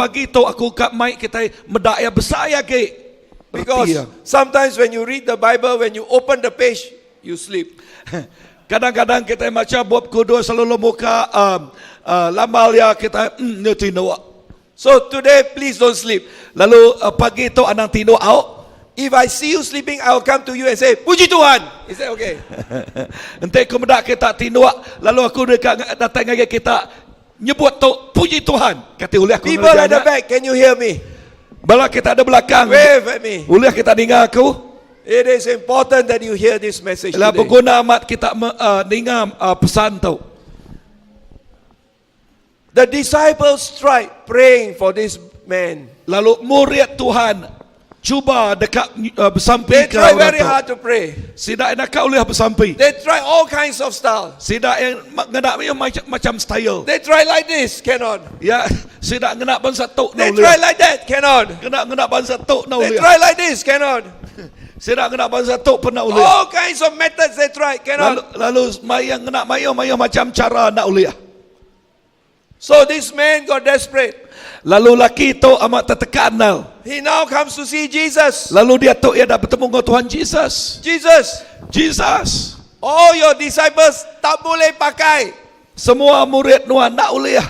pagi tu aku ka mai kitai meda iya besai agi reti Because iya. sometimes when you read the Bible, when you open the page, you sleep. Kadang-kadang kitai macha Bup Kudus lalu muka um, uh, lambal iya kitai mm, nyu tinduk. So today, please don't sleep. Lalu uh, pagi tu anang tinduk au. If I see you sleeping, I will come to you and say, Puji Tuhan. Is that okay? Enti aku meda kita tinduk, lalu aku deka datai ngagai kita nyebut tu, Puji Tuhan. Kati ulih aku People ngereja at the nya? back, can you hear me? Bala kita ada belakang. Wave at me. Ulih kita ninga aku? It is important that you hear this message Lah today. beguna amat kita me, uh, ninga uh, pesan tu. The disciples tried praying for this man. Lalu murid Tuhan cuba deka uh, besampi They ke tried orang very tu. hard to pray. Sida enda ka ulih besampi. They tried all kinds of style. Sida yang ngena mayuh macam, macam style. They tried like this, cannot. Ya, sida ngena bansa tu They na try ulih. like that, cannot. Ngena ngena bansa tu na They ulih. try like this, cannot. Sida ngena bansa tu pun na ulih. All kinds of methods they tried, Lalu cannot. lalu maya ngena mayuh mayuh macam cara na ulih. So this man got desperate. Lalu laki tu amat tertekan nal. He now comes to see Jesus. Lalu dia tu ia dah bertemu dengan Tuhan Jesus. Jesus, Jesus. all your disciples tak boleh pakai. Semua murid nuan nak ulih.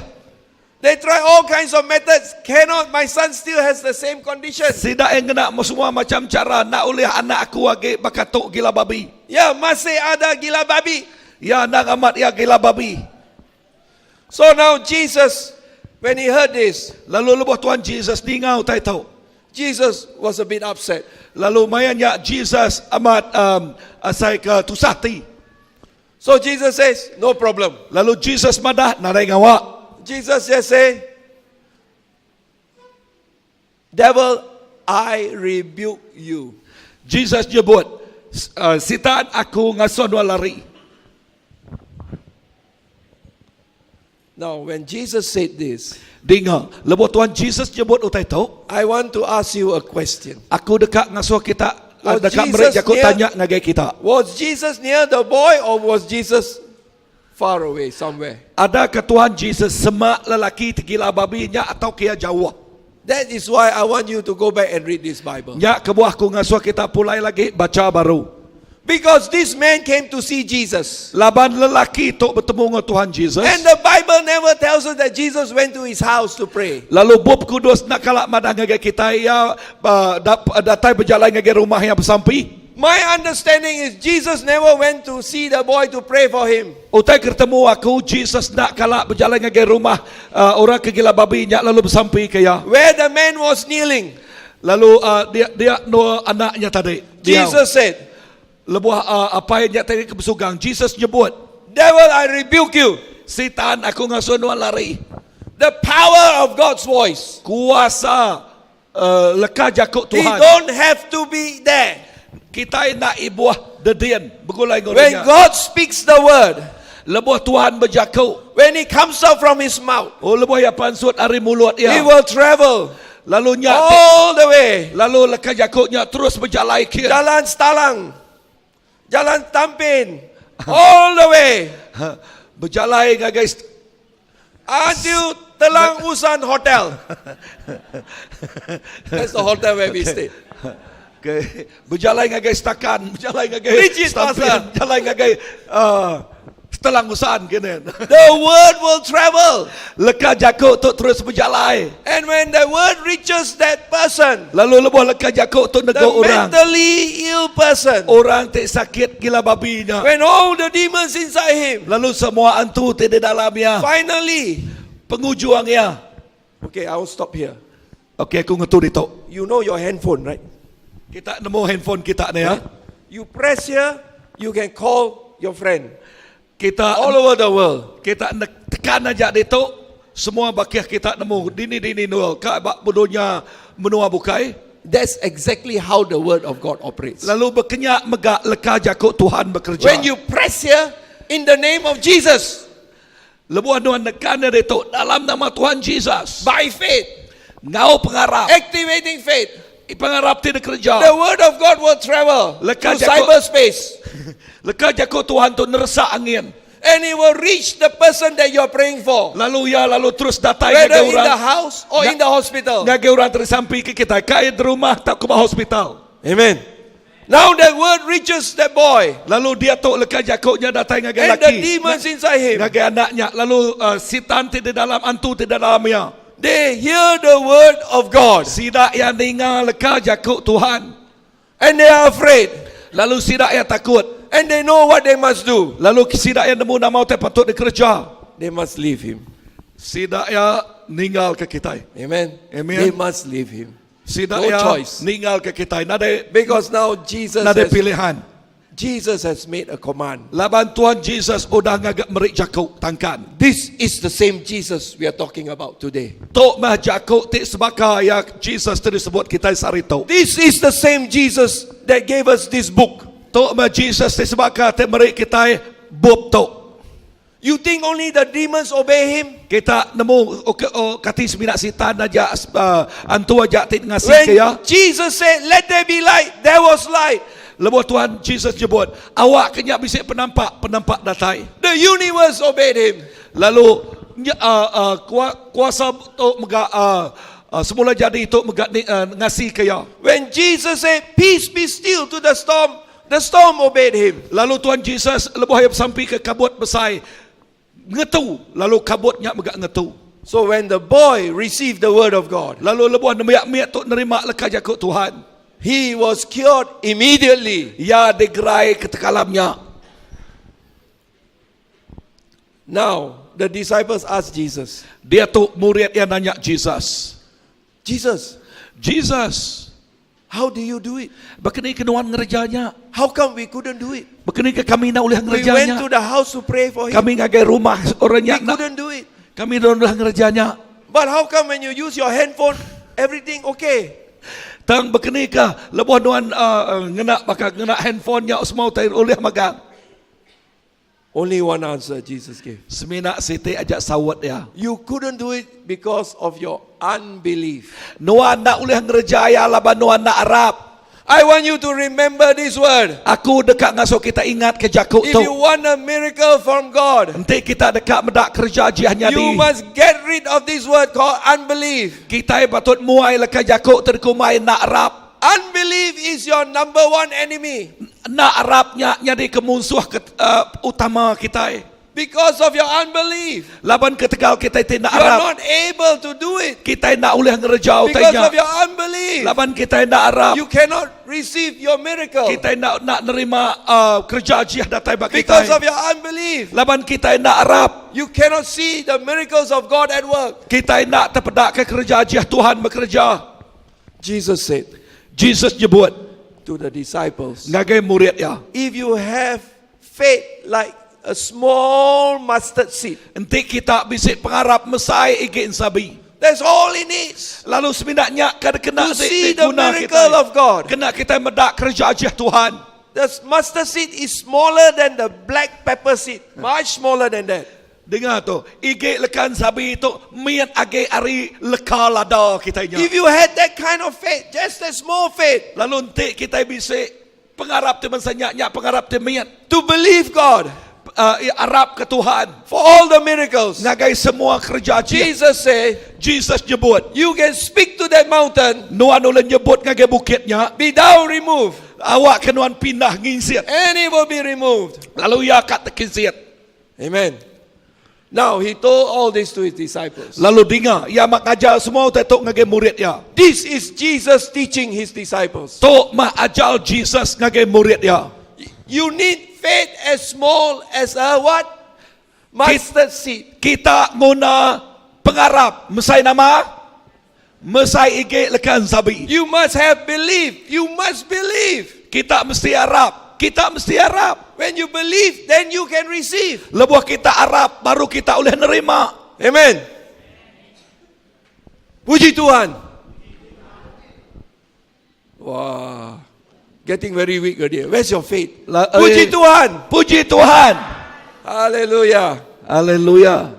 They try all kinds of methods. Cannot. My son still has the same condition. Sida yang kena semua macam cara nak ulih anak aku agi baka tu gila babi. Ya, masih ada gila babi. Ya nak amat ya gila babi. So now Jesus, when he heard this, Lalu lebuh Tuhan Jesus ninga utai tu. Jesus was a bit upset. Lalu maya nya Jesus amat um, asai ke tusah ti. So Jesus says, no problem. Lalu Jesus madah nadai ngawa. Jesus just say, Devil, I rebuke you. Jesus nyebut, uh, sitan aku ngasuh nuan lari. Now, when Jesus said this, Dinga, lebuh Tuhan Jesus nyebut utai tu, I want to ask you a question. aku deka ngasuh kita Was deka meri Jesus jaku near- tanya ngagai kita. Was Jesus near the boy or was Jesus far away somewhere? Ada ke Tuhan Jesus semak lelaki ti gila babi nya atau kia jauh? That is why I want you to go back and read this Bible. Nya kebuah aku ngasuh kita pulai lagi baca baru. Because this man came to see Jesus. Laban lelaki tu betemu enggau Tuhan Jesus. And the Bible never tells us that Jesus went to his house to pray. Lalu Bup Kudus nak kala madah ngagai kita ia uh, datai berjalan ngagai rumah yang besampi. My understanding is Jesus never went to see the boy to pray for him. Utai ketemu aku Jesus nak kala berjalan ngagai rumah uh, orang ke gila babi nya lalu besampi ke ia. Where the man was kneeling, Lalu uh, dia dia no anaknya tadi. Dia, Jesus said, lebuh uh, apa yang tadi ke besugang Jesus nyebut, Devil, I rebuke you. Sitan aku ngasuh nuan lari. The power of God's voice. Kuasa uh, leka jaku He Tuhan. don't have to be there. Kita nak ibuah dedian begulai When ngorenya. God speaks the word, Lebuh Tuhan berjaku. when it comes out from his mouth, Oh lebuh ya pansut ari mulut he ya. will travel Lalu nya all the way. lalu leka jakuknya terus berjalai ke. Jalan Stalang, Jalan Tampin, all the way Ha, berjalai ngagai until Telang Usan Hotel. That's the hotel where we stayed. Okay. Berjalai ngagai Stakan, berjalai ngagai Rigid Stampin, pasar. berjalai ngagai uh, Telang Usan kini. The word will travel. Leka jakuk tu terus berjalai. And when the word reaches that person, Lalu lebuh leka jakuk tu the negur orang. mentally ill person, Orang tak sakit gila babinya. when all the demons inside him, Lalu semua antu ti di dalamnya. finally, Pengujuangnya. okay, I will stop here. Okey, aku ngetu ditu. You know your handphone, right? Kita nemu handphone kita ni ya. You press here, you can call your friend Kita all over the world. kita tekan aja ditu semua bakih kita nemu dini-dini nual ka ba dunya menua bukai. That's exactly how the word of God operates. Lalu bekenyak mega leka jaku Tuhan bekerja. When you press here, in the name of Jesus, lebuh nuan nekan ditu dalam nama Tuhan Jesus. by faith, Ngau pengarap. activating faith, Pengarap ti dikerja. the word of God will travel Leka to jaku- cyberspace. Leka jaku Tuhan tu neresak angin. And it will reach the person that you are praying for. Lalu ya lalu terus datai Whether ngagai in orang the house or in the hospital. Ngagai orang tersampi ke kita kai di rumah tak ke hospital. Amen. Now that word reaches that boy. Lalu dia tu leka jakuknya datai ngagai And the laki. demons inside him. Ngagai anaknya. Lalu uh, sitan ti di dalam antu ti dalamnya. They hear the word of God. Sidak yang dengar leka jakuk Tuhan. And they are afraid. Lalu sidak yang takut. And they know what they must do. Lalu sidak yang nemu nama utai patut dikerja. They must leave him. Sidak yang ninggal ke kita. Amen. Amen. They must leave him. Sidak No yang choice. ninggal ke kita. Nada Because now Jesus nada has, pilihan. Jesus has made a command. Laban Tuhan Jesus udah ngagak merik jakuk tangkan. This is the same Jesus we are talking about today. Tok mah jakuk ti sebaka yang Jesus tu disebut kita sehari tu. This is the same Jesus that gave us this book. Tok mah Jesus ti sebaka ti merik kita bub tu. You think only the demons obey him? Kita nemu oh, oh, kati seminak sitan aja uh, antu aja ti ngasih ke ya. When Jesus said, Let there be light, there was light. Lebuh Tuhan Jesus nyebut, awak kenya bisik penampak, penampak datai. The universe obeyed him. Lalu uh, uh, kuasa tu mega uh, uh, semula jadi itu mega uh, ngasih ke ya. When Jesus said, Peace be still to the storm, the storm obeyed him. Lalu Tuhan Jesus lebuh ayam sampai ke kabut besar ngetu, lalu kabutnya mega ngetu. So when the boy received the word of God, Lalu lebuh nemiak-miak tu nerima leka jakuk Tuhan. he was cured immediately. Ya digerai ke tekalamnya. Now, the disciples asked Jesus, Dia tu murid yang nanya Jesus. Jesus, Jesus, how do you do it? Begini ke nuan ngerjanya? How come we couldn't do it? Begini ke kami nak ulih We went ngerjanya? to the house to pray for him. Kami ngagai rumah orang We yang nak. couldn't do it. Kami dah ulih ngerjanya. But how come when you use your handphone, everything okay? Tang begini ke lebuh nuan uh, ngena bakal ngena handphone nya semua utai ulih magang. Only one answer Jesus gave. Semina siti ajak sawat ya. You couldn't do it because of your unbelief. Nuan nak ulih ngerjaya laban nuan nak Arab. I want you to remember this word. Aku dekat ngasuh kita ingat ke jakuk If tu. you want a miracle from God, Nanti kita dekat mendak kerja jiahnya you di. must get rid of this word called unbelief. Kita patut muai leka jakuk terkumai nak Arab. Unbelief is your number one enemy. Nak Arabnya jadi kemunsuh ke, uh, utama kita. Because of your unbelief, Laban ketegal kita tidak you are Arab. not able to do it. Kita nak ulih ngerja Because utainya. of your unbelief, Laban kita nak Arab. you cannot receive your miracle. Kita nak nak nerima uh, kerja jiah datai bak kita. Because of your unbelief, Laban kita nak Arab. you cannot see the miracles of God at work. Kita nak terpedak ke kerja jiah Tuhan bekerja. Jesus said Jesus nyebut to the disciples, ngagai murid ya. If you have faith like a small mustard seed, Enti kita bisik pengarap mesai igin sabi. that's all it needs Lalu seminaknya kada kena to see di, the guna miracle kita. of God. Kena kita medak kerja ajiah Tuhan. The mustard seed is smaller than the black pepper seed, much smaller than that. Dengar tu, ige lekan sabi itu miat age ari leka lada kita nya. If you had that kind of faith, just a small faith, Lalu enti kita bisik pengarap tu mensanya pengarap tu miat to believe God uh, Arab ke Tuhan. for all the miracles, Ngagai semua kerja ajiah. Jesus said, Jesus nyebut, You can speak to that mountain, nuan ulun nyebut ngagai bukitnya, be thou removed, awak ke nuan pindah nginsiat. and it will be removed. Lalu ia kat tekinsiat. Amen. Now he told all this to his disciples. Lalu dengar, ia mak ajar semua tetok ngagai murid ya. This is Jesus teaching his disciples. Tok mak ajar Jesus ngagai murid ya. You need faith as small as a what? Mustard seed. Kita guna pengarap mesai nama mesai ige lekan sabi. You must have belief. You must believe. Kita mesti Arab. Kita mesti Arab. When you believe, then you can receive. Lebuh kita Arab baru kita boleh nerima. Amen. Puji Tuhan. Wah, getting very weak already. Where's your faith? La- Puji eh. Tuhan. Puji Tuhan. Hallelujah. Haleluya.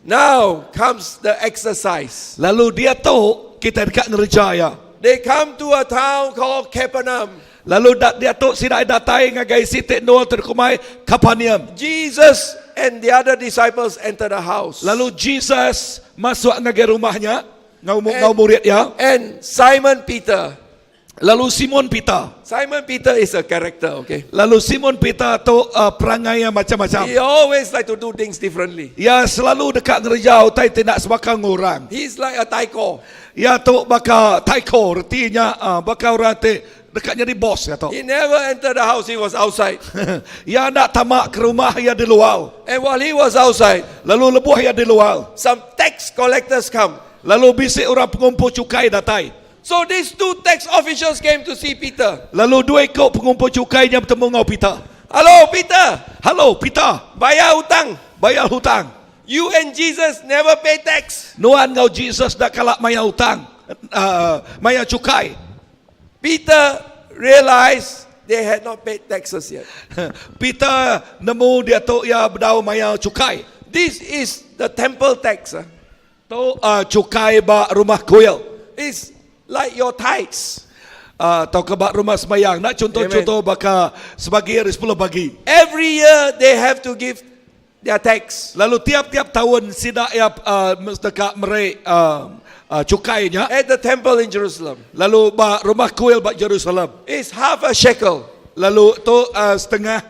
Now comes the exercise. Lalu dia tu kita dekat ngerja ya. They come to a town called Capernaum. Lalu dat dia tu sidai datai ngagai sitik nol terkumai Kapernaum. Jesus and the other disciples entered the house. Lalu Jesus masuk ngagai rumah nya ngau And- ngau murid iya. And Simon Peter. Lalu Simon Peter. Simon Peter is a character, okay? Lalu Simon Peter tu uh, perangai yang macam-macam. He always like to do things differently. Iya selalu deka ngereja utai ti enda sebaka enggau orang. He's like a taiko. Iya tu baka taiko reti nya uh, baka orang ti deka nyadi bos iya tu. He never entered the house, he was outside. Iya enda tama ke rumah iya di luar. And while he was outside, Lalu lebuh iya di luar, some tax collectors come. lalu bisi orang pengumpul cukai datai. So these two tax officials came to see Peter. Lalu dua iku pengumpul cukai nya betemu enggau Peter. Hello, Peter. Hello, Peter. Bayar hutang. Bayar hutang. You and Jesus never pay tax. Nuan enggau Jesus enda kala mayar hutang, uh, mayar cukai. Peter realized they had not paid taxes yet. Peter nemu diatu iya bedau mayar cukai. This is the temple tax. ah. Tu uh, cukai ba rumah kuil. It's like your tithes. Uh, atau ke ba rumah semayang. Nak contoh-contoh baka sebagi ari 10 bagi. Every year they have to give their tax Lalu tiap-tiap tahun sida iya uh, deka meri uh, uh, cukai nya. at the temple in Jerusalem. Lalu ba rumah kuil ba Jerusalem. It's half a shekel. Lalu tu uh, setengah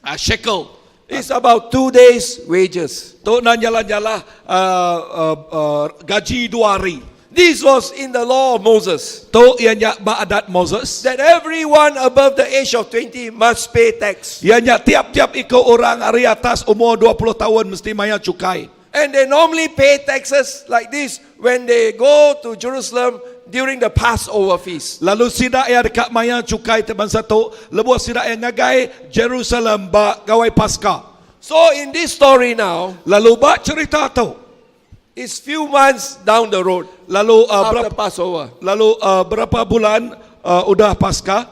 uh, shekel. It's about 2 days' wages. Tu nan jalan-jalan uh, uh, uh, gaji dua hari. This was in the law of Moses Tu iya nya ba adat Moses. that everyone above the age of 20 must pay tax. Iya nya tiap-tiap iku orang ari atas umur 20 tahun mesti mayar cukai. And they normally pay taxes like this when they go to Jerusalem during the Passover feast. Lalu sida iya deka mayar cukai ti bansa tu, lebuh sida iya ngagai Jerusalem ba gawai Paska. So in this story now, Lalu ba cerita tu, it's few months down the road lalu uh, after berapa, Passover. lalu uh, berapa bulan uh, udah Paska,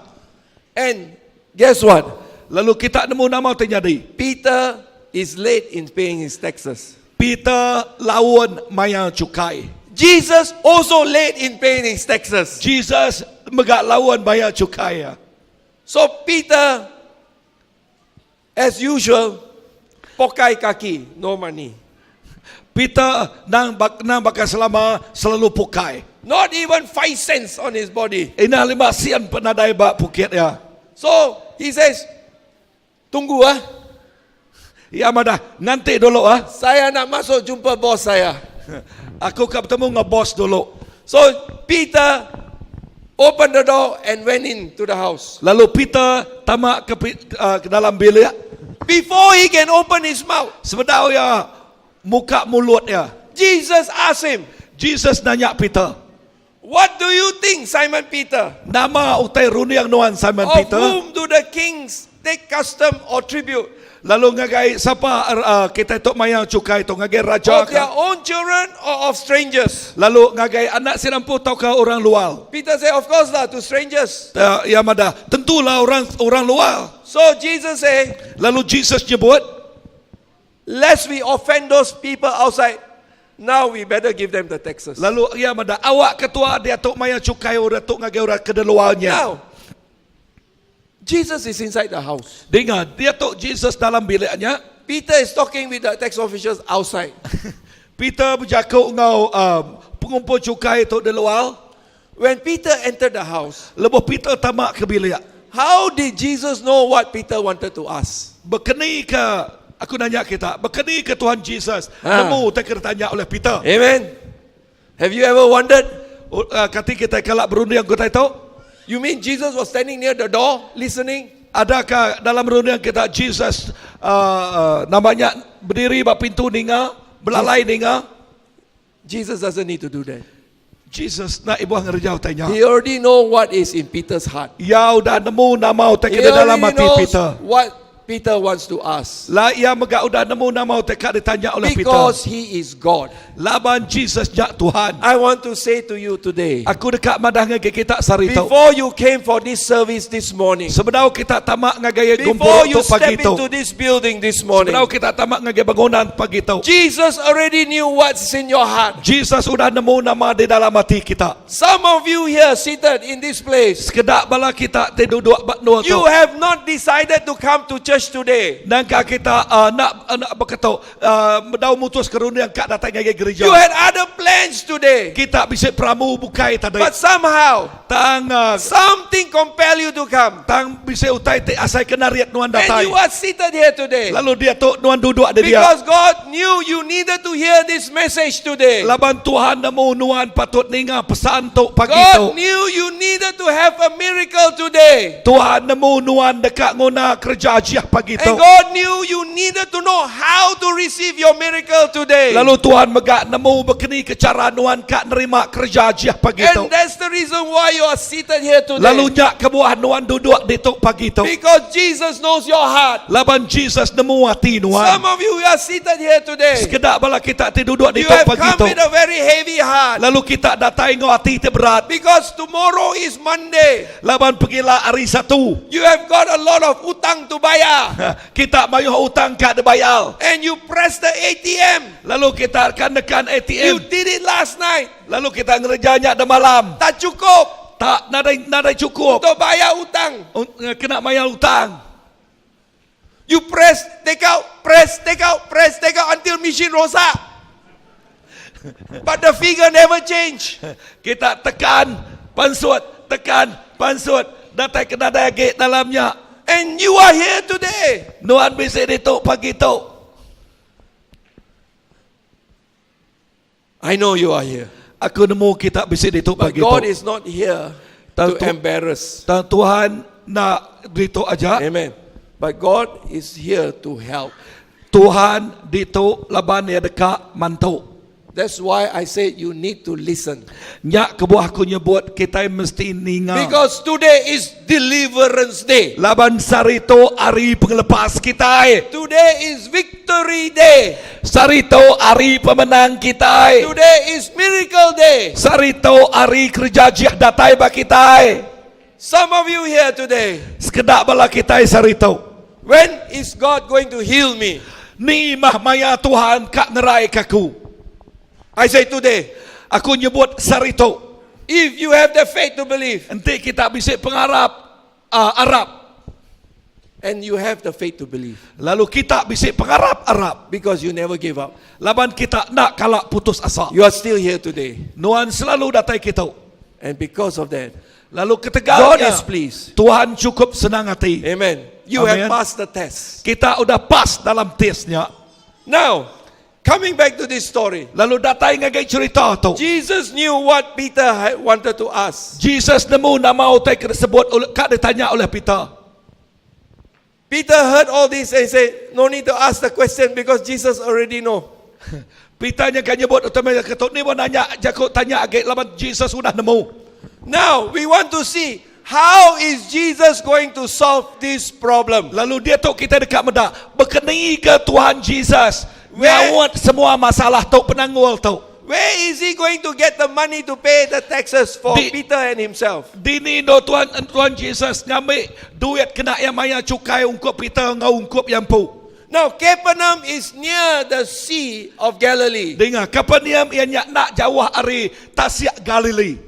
And guess what? lalu kita nemu nama ti nyadi. Peter is late in paying his taxes. Peter laun mayar cukai. Jesus also late in paying his taxes. Jesus mega laun bayar cukai ya. So Peter, as usual, pokai kaki, no money. Peter nang bak, nang bakal selama selalu pukai. Not even 5 cents on his body. Ina lima sian penadai ba pukit ya. So he says, tunggu ah, Ya madah nanti dulu ah. saya nak masuk jumpa bos saya. Aku ka bertemu dengan bos dulu. So Peter opened the door and went into the house. Lalu Peter tamak ke, uh, ke dalam bilik. Before he can open his mouth, Sebedau ya muka mulut ya. Jesus asked him, Jesus nanya Peter, What do you think, Simon Peter? nama utai runding nuan Simon Of Peter? whom do the kings take custom or tribute? Lalu ngagai siapa uh, kita tu mayar cukai tu ngagai raja Of their ka? own children or of strangers? Lalu ngagai anak sirampu tau ke orang luar? Peter said, Of course, lah, to strangers. Uh, ya madah, tentulah orang orang luar. So Jesus said, Lalu Jesus nyebut, Lest we offend those people outside, now we better give them the taxes. lalu ya madah awak ketua dia tu mayar cukai orang tu ngagai orang ke luarnya. Now, Jesus is inside the house. Dengar, dia tu Jesus dalam biliknya. Peter is talking with the tax officials outside. Peter berjakuk ngau um, pengumpul cukai tu di luar. When Peter entered the house, Lebuh Peter tamak ke bilik. how did Jesus know what Peter wanted to ask? Bekeni ke aku nanya kita, bekeni ke Tuhan Jesus Ha. nemu tak kena tanya oleh Peter. Amen. Have you ever wondered? Uh, kati kita kalak berunding kita itu, You mean Jesus was standing near the door listening? adakah dalam runding kita Jesus uh, uh, namanya berdiri ba pintu ninga, belalai ninga? Jesus doesn't need to do that. Jesus nak ibu ngerjau tanya. He already know what is in Peter's heart. Ya udah nemu nama utai He ke dalam already hati knows Peter. what Peter wants to ask. Lah ia mega udah nemu nama utai ka ditanya oleh Peter. Because he is God. Laban Jesus jak Tuhan. I want to say to you today, Aku dekat madah ngagai kita sari tu. before you came for this service this morning, Sebedau kita tamak ngagai before gempur you tu pagi step tu. into this building this morning, Sebedau kita tamak ngagai bangunan pagi tu. Jesus already knew what's in your heart. Jesus udah nemu nama di dalam hati kita. Some of you here seated in this place, Sekedak bala kita te duduk bak nuah tu. you have not decided to come to church. church today. Nangka kita uh, nak nak berkata uh, bedau mutus ke runding ka datai ngagai gereja. You had other plans today. Kita bisi peramu bukai tadi. But somehow, Tang uh, something compel you to come. tang bisi utai ti asai kena riat nuan And datai. you are seated here today. Lalu dia tu nuan duduk di dia. Because God knew you needed to hear this message today. Laban Tuhan nemu nuan patut ninga pesan tu pagi tu. God knew you needed to have a miracle today. Tuhan nemu nuan dekat nguna kerja ajiah pagi tu. And God knew you needed to know how to receive your miracle today. Lalu Tuhan megak nemu bekeni ke cara nuan kak nerima kerja ajiah pagi tu. And that's the reason why you are seated here today. Lalu nyak kebuah nuan duduk di tu pagi tu. Because Jesus knows your heart. Laban Jesus nemu hati Some nuan. of you are seated here today. Sekedak bala kita ti duduk di You tu have pagi come tu. with a very heavy heart. Lalu kita datai ngau hati ti berat. Because tomorrow is Monday. Laban pergilah hari satu. You have got a lot of utang to bayar. Kita mayuh utang kak dibayar. And you press the ATM. Lalu kita akan nekan You ATM. did it last night. Lalu kita ngerjanya de malam. Tak cukup Tak nadai nadai cukup. untuk bayar utang. Kena bayar utang. You press, take out, press, take out, press, take out until machine rosak. But the figure never change. Kita tekan pansut, tekan pansut, datai kena lagi dalamnya. And you are here today. Nuan bisi ditu pagi tu. I know you are here. Aku nemu kita bisi ditu But pagi God tu. is not here to Tentu. embarrass. Dan Tuhan nak ditu aja. Amen. But God is here to help. Tuhan ditu laban ya dekat mantu. That's why I said you need to listen. Nyak kebuah aku nyebut kita mesti ninga. Because today is deliverance day. Laban sarito ari penglepas kita. eh. Today is victory day. Sarito ari pemenang kita. eh. Today is miracle day. Sarito ari kerja jiah datai ba kita. eh. Some of you here today, Sekedak bala kita eh, sarito. when is God going to heal me? Ni mah maya Tuhan kak nerai kaku. I say today, Aku nyebut sarito. if you have the faith to believe, Enti kita bisik pengarap uh, Arab. and you have the faith to believe, Lalu kita bisik pengarap Arab. because you never gave up, Laban kita nak kalak putus asa. you are still here today. Nuan selalu datai kita. And because of that, Lalu God ketegalnya is pleased. Tuhan cukup senang hati. Amen. You have Amen. passed the test. Kita udah pas dalam tesnya. Now, coming back to this story, Lalu datai ngagai cerita tu. Jesus knew what Peter had wanted to ask. Jesus nemu nama utai tersebut oleh kak ditanya oleh Peter. Peter heard all this and said, No need to ask the question because Jesus already know. Peter nya kan nyebut utama ketuk ni pun nanya jakut tanya agi laban Jesus sudah nemu. Now, we want to see how is Jesus going to solve this problem? Lalu dia tu kita dekat medak berkeni ke Tuhan Jesus Where- ngawat semua masalah tu penanggul tu. Where is he going to get the money to pay the taxes for Di- Peter and himself? Dini do Tuhan Tuhan Jesus ngambil duit kena yang maya cukai ungkup Peter ngau ungkup yang pu. Now, Capernaum is near the Sea of Galilee. Dengar Kapernaum ianya nak jauh ari Tasik Galili.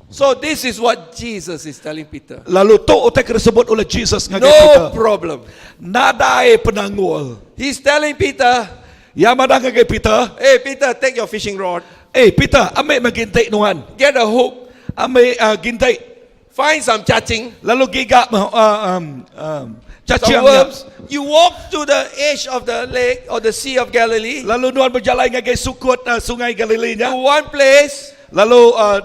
So, this is what Jesus is telling Peter. Lalu tu utai tersebut oleh Jesus ngagai No Peter. problem. Nadai penanggul. He's telling Peter, Yang mana ngagai Peter? Hey, Peter, take your fishing rod, Eh Peter, ambil magintik nuan. get a hook, Ambil uh, gintik. find some cacing, Lalu gigak uh, um, um, some cacing worms. You walk to the edge of the lake or the Sea of Galilee, Lalu nuan berjalan ngagai sukut uh, sungai Galilea to nya. one place, Lalu uh,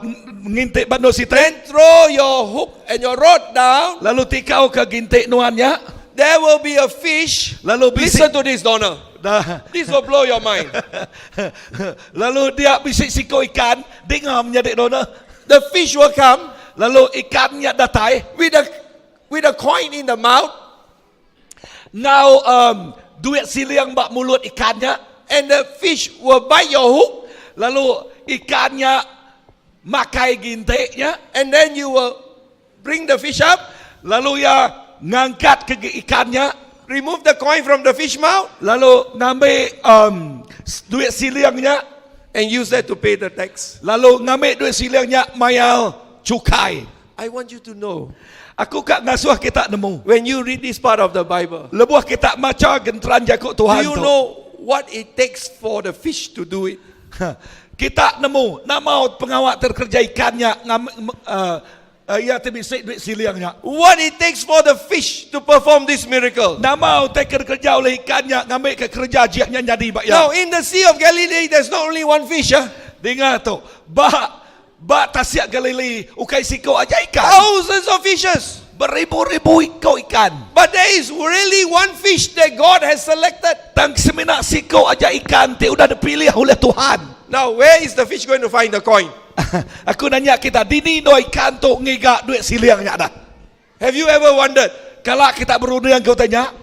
ngintik bandar sitai. then throw your hook and your rod down. Lalu tikau ke gintik nuannya. There will be a fish. Lalu bisik Listen to this, Donna. Dah. This will blow your mind. Lalu dia bisik siko ikan, dengar menjadi dona. The fish will come Lalu ikannya datai, with a with a coin in the mouth, ngau um, duit siliang bak mulut ikannya. and the fish will bite your hook, Lalu ikannya makai gintiknya. and then you will bring the fish up, Lalu ya ngangkat ke ikannya. remove the coin from the fish mouth, Lalu ngambil um, duit siliangnya. and use that to pay the tax. Lalu ngambil duit siliangnya mayal cukai. I want you to know. Aku ka ngasuh kita nemu. When you read this part of the Bible, Lebuh kita macha genteran jaku do Tuhan you tu. know what it takes for the fish to do it? Kita nemu nama pengawa terkerja ikan nya ngam, uh, uh, iya ti bisi duit siling nya. What it takes for the fish to perform this miracle? Nama utai kerja oleh ikan nya ngambil ke kerja jiah nya nyadi ba Now, iya. in the Sea of Galilee, there's not only one fish. Huh? Dengar tu. Ba ba tasik Galili ukai siko aja ikan. Thousands of fishes. Beribu-ribu iko ikan. But there is really one fish that God has selected. Tang semina siko aja ikan ti udah dipilih oleh Tuhan. Now, where is the fish going to find the coin? Aku nanya kita, dini no ikan tu ngiga duit siling nya dah. Have you ever wondered? Kalau kita berunding kau tanya,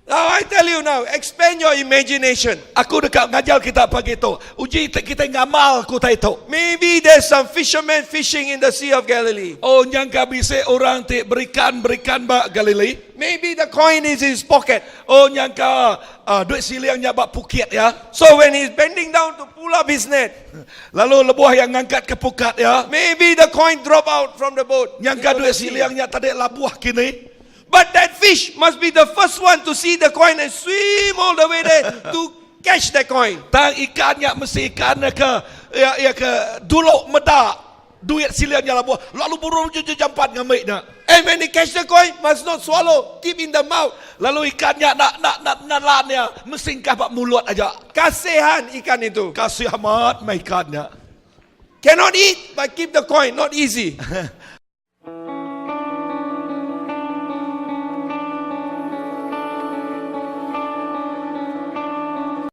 Now, I tell you now, expand your imagination. aku dekat ngajar kita pagi tu. Uji kita ngamal ku tai tu. Maybe there's some fishermen fishing in the Sea of Galilee. Oh nyangka bisa orang ti berikan berikan ba Galili. Maybe the coin is in his pocket. Oh nyangka uh, duit silingnya ba pukit ya. So when he's bending down to pull up his net, Lalu lebuh yang ngangkat ke pukat ya. maybe the coin drop out from the boat. Nyangka into duit the sea. silingnya tadi labuh kini. But that fish must be the first one to see the coin and swim all the way there to catch the coin. Tang ikannya mesti ikan ke ya, ya ke dulu medak duit silingnya labuh. Lalu burung je jampat ngambilnya. And when he catch the coin, must not swallow, keep in the mouth. Lalu ikannya nak nak nak nelannya mesti kah bak mulut aja. Kasihan ikan itu. Kasih amat mai ikannya. Cannot eat, but keep the coin. Not easy.